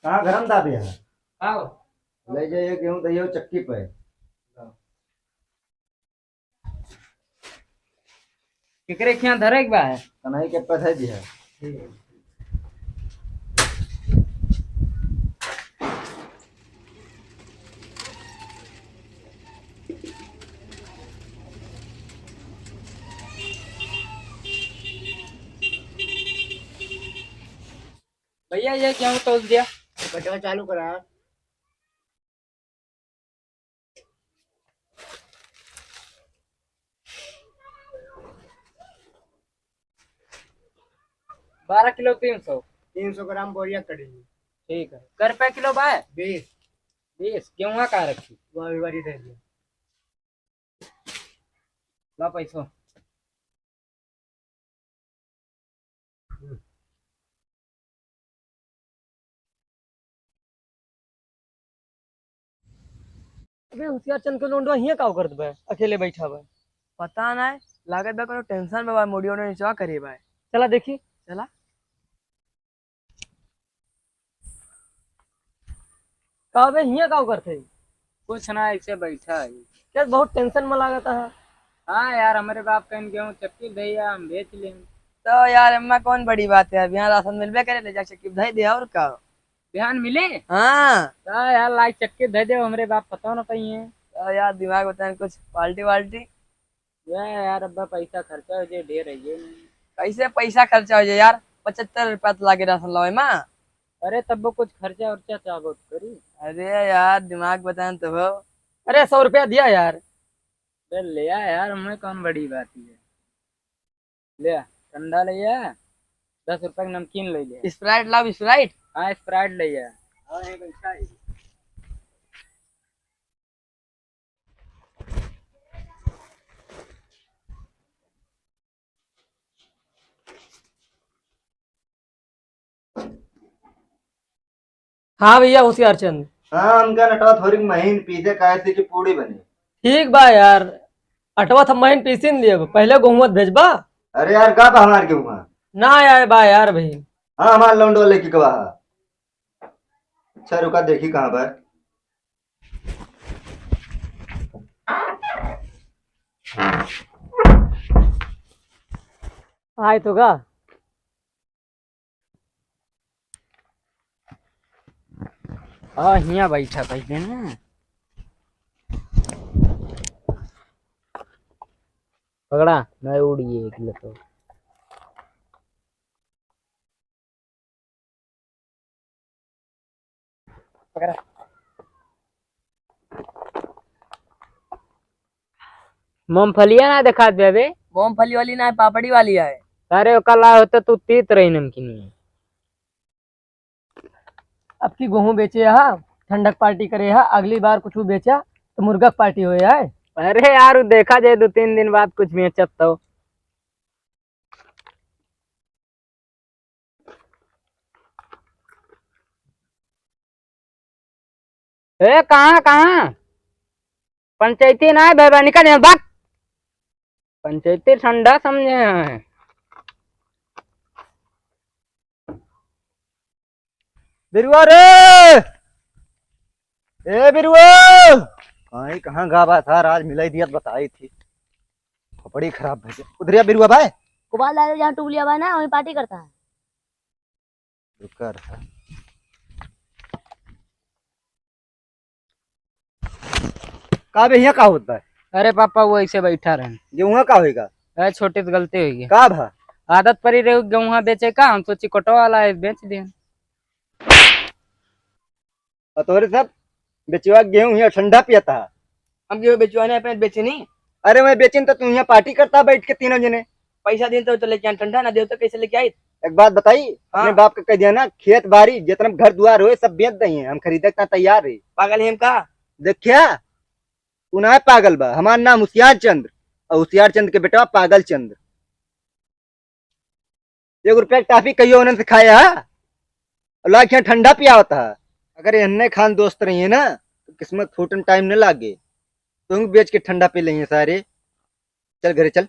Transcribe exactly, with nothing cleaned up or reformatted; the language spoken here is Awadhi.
हाँ, गरम दाबे है। आओ। ले जाइए गेहूं, दइयो चक्की पे। केकरे खियाँ धरे के बा है? कन्हई के पे धर दिया। भैया, ये गेहूं तौल दिया। बचवा चालू करा। बारह किलो तीन सौ। तीन सौ ग्राम बोरिया कड़ी। ठीक है, कै रुपया किलो बा? बीस। बीस। गेहुआ का रखी? वो अभी बारी दे दिया। ला पैसो। अबे होशियार चंद के लोंडवा हियां का करत बा, अकेले बैठा बा? पता ना, लागत बा कोनो tension में बा, मुड़ियो ने नीचवा करे बा। चला देखी। चला। का बे, हियां का करत है? कुछ ना, ऐसे बैठा है। क्या बहुत tension में लागत है? हाँ यार, हमरे बाप कहिन गेहूं चक्की धइया, हम बेच लें। तो यार, एम्मा कौन बड़ी बात है, अब यहाँ राशन मिलबे करे, ले जा चक्की धइ दे, और का? बिहान मिले? हाँ। तो यार, लाई चक्की धइ दे, हमरे बाप पता ना पाई है। तो यार, दिमाग बताएं कुछ, पार्टी वार्टी? या यार, अब्बा पैसा खर्चा हो जाए, ढेर है ये नहीं। कैसे पैसा खर्चा हो जाए यार? पचहत्तर रुपया तो लागे राशन लावे मा। अरे, तब वो कुछ खर्चा उर्चा चाहबो तो करी। अरे यार, दिमाग बताएं तो हो। अरे, सौ रुपया दिया यार। अरे, ले आ यार, हमें कौन बड़ी बात है। ले आ, ठंडा ले आ, दस रुपया के नमकीन ले ले। Sprite लाओ, Sprite। हाँ, Sprite ले आ। हाँ, ये बैठा है। हाँ भैया होशियार चंद। हाँ, हमका नटवा थोड़ी महीन पीसे, काहे से कि पूड़ी बने। ठीक बा यार, अटवा त महीन पीसी न देब, पहले गेहुआ भेजबा। अरे यार, का बा हमार गेहुआ? ना आए बा यार भाई। हाँ, हमार लौंडो लेके गवा। अच्छा, रुका, देखी कहाँ पर। आए तो गा। आ, हियाँ बैठा पहिले ना। पकड़ा, मैं उड़िए एक लतो। मूंगफलिया ना देखात बे अबे। मूंगफली वाली ना है, पापड़ी वाली है। अरे ओका ला होता तू तीत रही नमकीनिया। अब की गेहूं बेचे हा, ठंडक पार्टी करे हा, अगली बार कुछ बेचा तो मुर्गा पार्टी होए है। अरे यार, उ देखा जाए दो तीन दिन बाद कुछ बेचत तो। ए, कहाँ, कहाँ? पंचायती ना है, भाई, निकल यहाँ, भाग। पंचायती ठंडा समझे हैं। बिरुआ रे! ए बिरुआ! कहीं कहाँ गावा था, आज मिलाई दिया तो बताई थी। खोपड़ी खराब भइल। उधरिया बिरुआ भाई। कुबाल दादा जहाँ टुबलिया बा ना, वहीं पार्टी करता है। रुका रहा। का बे, हियाँ का होत बा? अरे पापा, वो ऐसे बैठा रहन। गेहुआ का होइगा? अरे छोटी सी गलती होइ गई। का भा? आदत परी रही गेहुआ बेचे का, हम सोची कोटवा वाला है, बेच दिया। और तोरे सब बेचवा गेहूं हियाँ ठंडा पियता। हम गेहूं बेचवा नहीं, अपने बेचे नहीं। अरे मैं बेचिन तो तू हियाँ पार्टी करता बैठ के तीनों जने। पैसा दिन तो, तो लेके आन ठंडा, ना दे तो कैसे लेके आई? एक बात बताई, हाँ। अपने बाप का कह दिया ना, खेत बाड़ी जितना घर दुआर होए सब बेच दही, हम खरीदे का तैयार है। पागल है हम का? देखिया, तू ना पागल बा, हमार नाम होशियार चंद्र, और होशियार चंद्र के बेटवा पागल चंद्र। एक रुपया के टाफी कहियो उन्हन से खाया है, और लाके यहाँ ठंडा पियावत है। अगर एहने खान दोस्त रही है ना, तो किस्मत फूटन टाइम न लागे। तुम बेच के ठंडा पी लेंगे सारे। चल घरे चल।